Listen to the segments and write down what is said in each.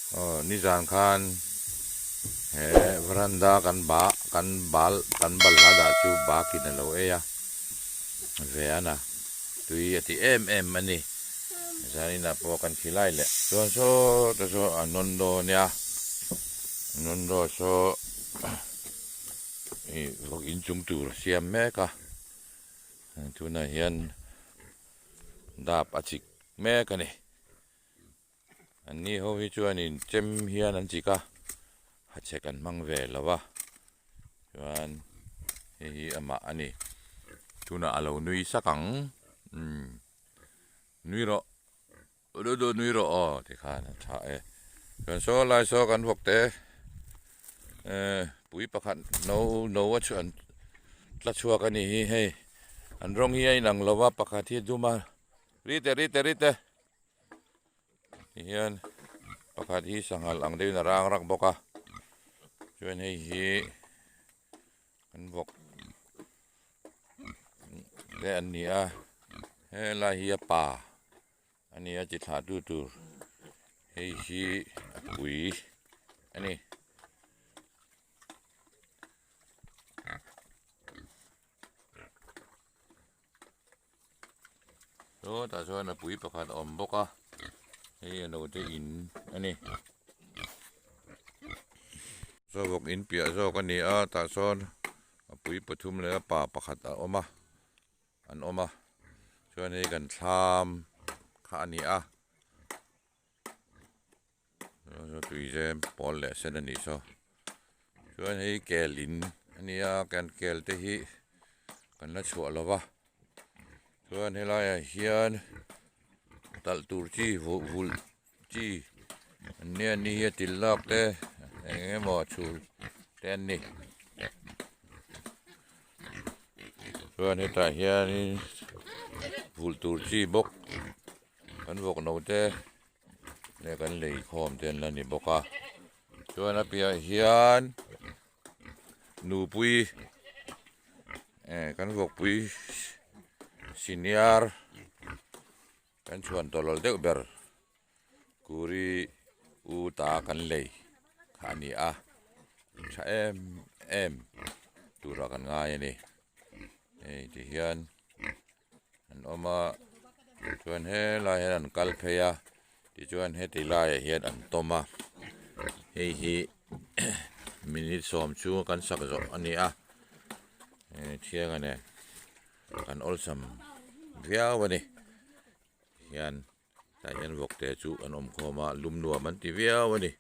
Aw nizan khan he veranda kan bah kan bal kan balhla dah chu bakin a lo ei a ve a na tui a ti em em a ni zaninah pawh kan khi lai leh chuan saw te saw a nawn dawn nia nawn dawn saw ih vawk inchung tur a siam mek a tunah hian dap a chik mek a ni. An ni ho hi chuanin chem hian an chik a, hachhek an hmang ve lo a, chuan hei hi amah a ni. Tunah a lo nui sak ang, umm nui rawh, duh duh nui rawh aw tikhan a tha e. Chuan saw lai saw kan vawk te eh pui pakhat no no a chhuah an tla chhuak a ni hi hei an rawng hi a inang lo a pakhat hi a dum a, rite rite rite. Tihian pakhat hi sanghal ang deuhin a rang rak bawk a chuan hei hi an vawk te an ni a helai hi a pa a ni a chi thlah tu tur hei hi a pui a ni. Sawtah chuan a pui pakhat a awm bawk a hei a naute in a ni saw vawk in piah zawk a ni a tah sawn a pui pathum leh a pa pakhat a awm a an awm a chuan hei kan thlam kha a ni a tui zem pawl leh sen a nih saw chuan hei kel in a nia kan kel te hi kan la chhuah lo va chuan helaiah hian talh tur chi vulh vulh chi an nia ni hi a til lak te eng emaw chhul te an ni chuan hetah hianin vulh tur chi bawk kan vawk no te. leh kan lei khawm te an la ni bawk a chuan a piahah hian nupui eh kan vawkpui senior kan chhuan tawlawl deuh ber kuri u ta kan lei kha a ni a tha em em turah kan ngai a ni hei tihian. An awm a chuan helai hian an kal phei a tichuan heti laiah hian an tawm a hei hi minute sawm chhunga kan sak zawh a ni a thiang a nen an awlsam viau a ni hian tah hian vawk te chu an awm khawm a lum nuam an ti viau a ni.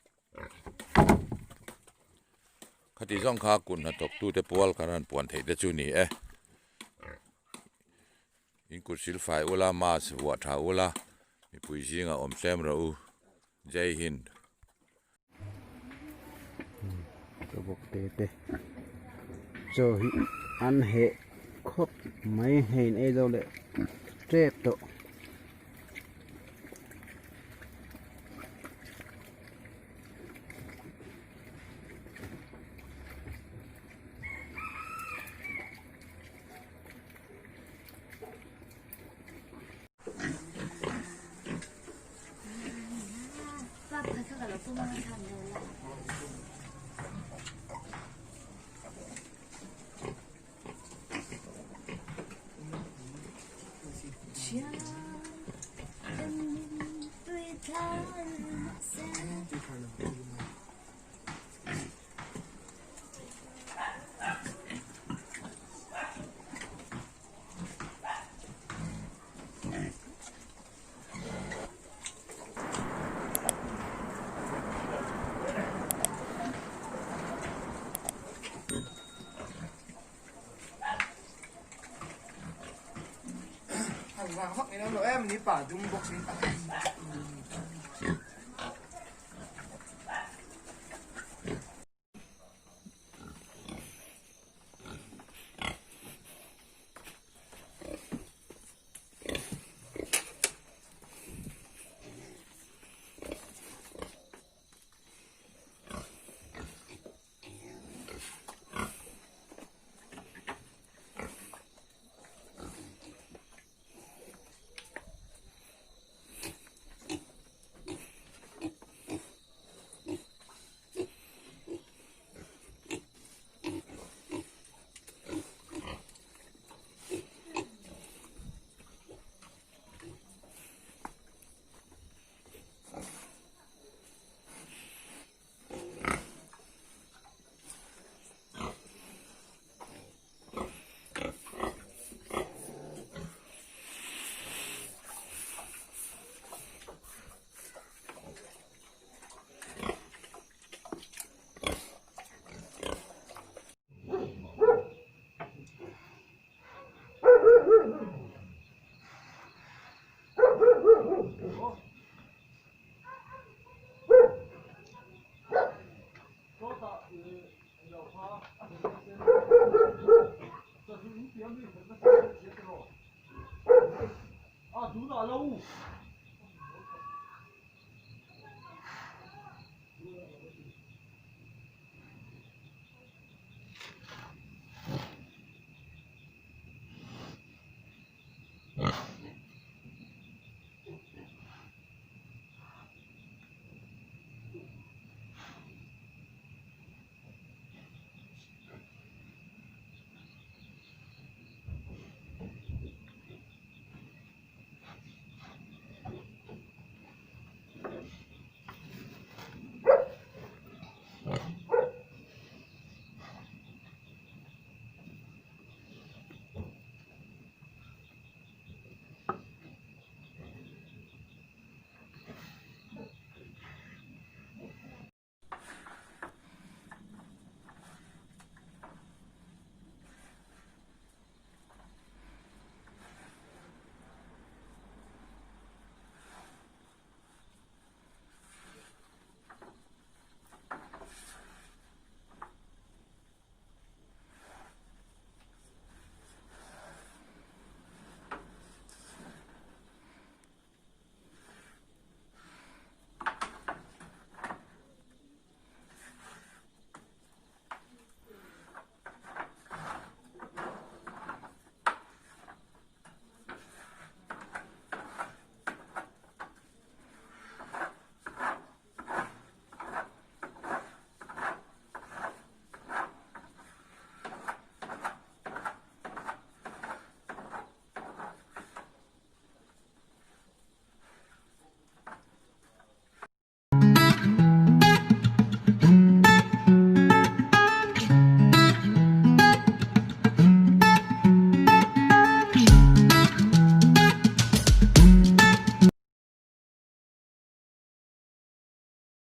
Khati zawng kha kut hnathawk tute pual kan han puan theih te chu ni e. In kut sil fai ula mask vuah tha ula mipui zingah awm tlem rawh u. Jai Hind. Ka bawk te te chaw hi an heh khawp mai hei in ei zo leh tep tawh.